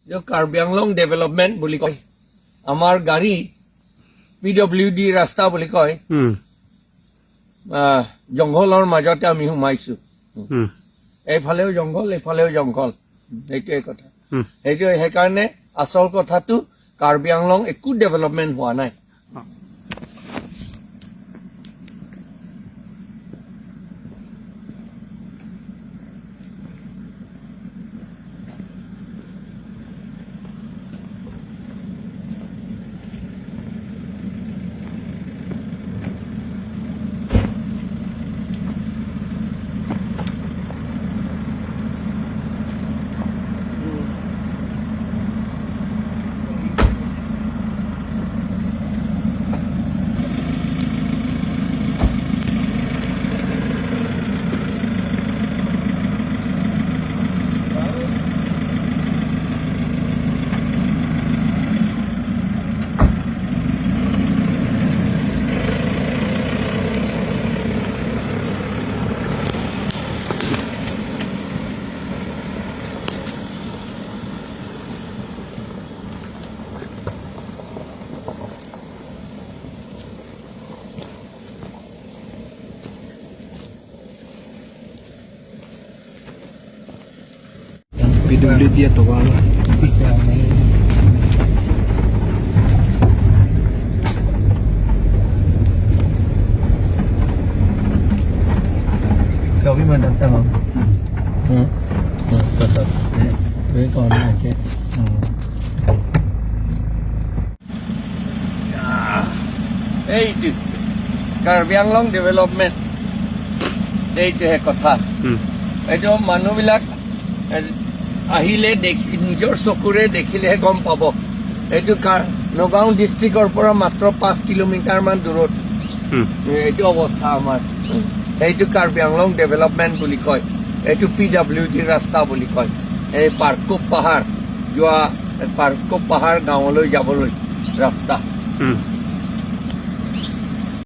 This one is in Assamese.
কাৰ্বি আংলং ডেভেলপমেণ্ট বুলি কয়, আমাৰ গাড়ী PWD ৰাস্তা বুলি কয়। জংঘলৰ মাজতে আমি সোমাইছো। এইফালেও জংঘল, এইফালেও জংঘল, সেইটোৱে কথা। সেইটোৱে সেইকাৰণে আচল কথাটো কাৰ্বি আংলং একো ডেভেলপমেণ্ট হোৱা নাই। PWD atau apa? এইটো কাৰ্বি আংলং ডেভেলপমেণ্ট, এইটোহে কথা। এইটো মানুহবিলাক আহিলে দেখি, নিজৰ চকুৰে দেখিলেহে গম পাব। এইটো নগাঁও ডিষ্ট্ৰিক্টৰ পৰা মাত্ৰ 5 কিলোমিটাৰমান দূৰত এইটো অৱস্থা আমাৰ। এইটো কাৰ্বি আংলং ডেভেলপমেণ্ট বুলি কয়, এইটো PWD ৰাস্তা বুলি কয়। এই পাৰ্কুপ পাহাৰ যোৱা, পাৰ্কুপ পাহাৰ গাঁৱলৈ যাবলৈ ৰাস্তা।